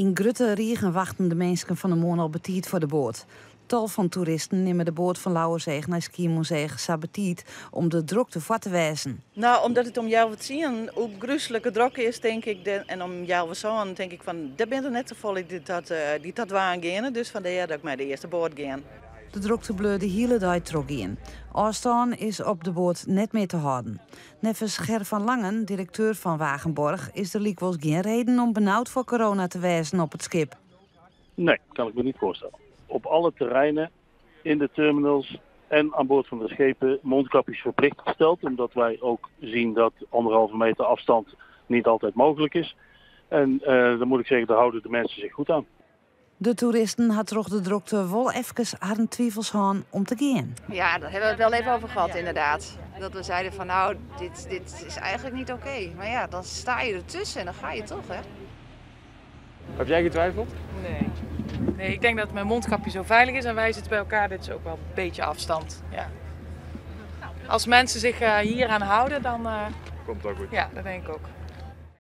Yn grutte rigen wachten de minsken fan 'e moarn al betiid foar de boat. Tal fan toeristen nimme de boat fan Lauwerseach nei Skiermûntseach sa betiid om de drokte foar te wêzen. No, omdat it om healwei tsienen ôfgryslike drok is, tink ik, en om healwei sânen tink ik fan, der binne der net safolle dy't dat, dy't dat dwaan geane, dus fandêr dat ik mei de earste boat gean. De drokte bleau de hiele dei trochgean. Ofstân is op de boat net mear te hâlden. Neffens Ger van Langen, direkteur fan Wagenborg, is der lykwols gjin reden om benaud foar corona te wêzen op it skip. Nee, kan ik me niet voorstellen. Op alle terreinen, in de terminals en aan boord van de schepen mondkapjes verplicht gesteld. Omdat wij ook zien dat anderhalve meter afstand niet altijd mogelijk is. En dan moet ik zeggen, daar houden de mensen zich goed aan. De toeristen ha troch de drokte wol efkes harren twivels hân om te gean. Ja, daar hebben we het wel even over gehad inderdaad. Dat we zeiden van nou, dit, dit is eigenlijk niet oké. Maar ja, dan sta je ertussen en dan ga je toch, hè. Heb jij getwijfeld? Nee. Nee, ik denk dat mijn mondkapje zo veilig is en wij zitten bij elkaar. Dit is ook wel een beetje afstand. Ja. Als mensen zich hier aan houden, dan Komt dat goed? Ja, dat denk ik ook.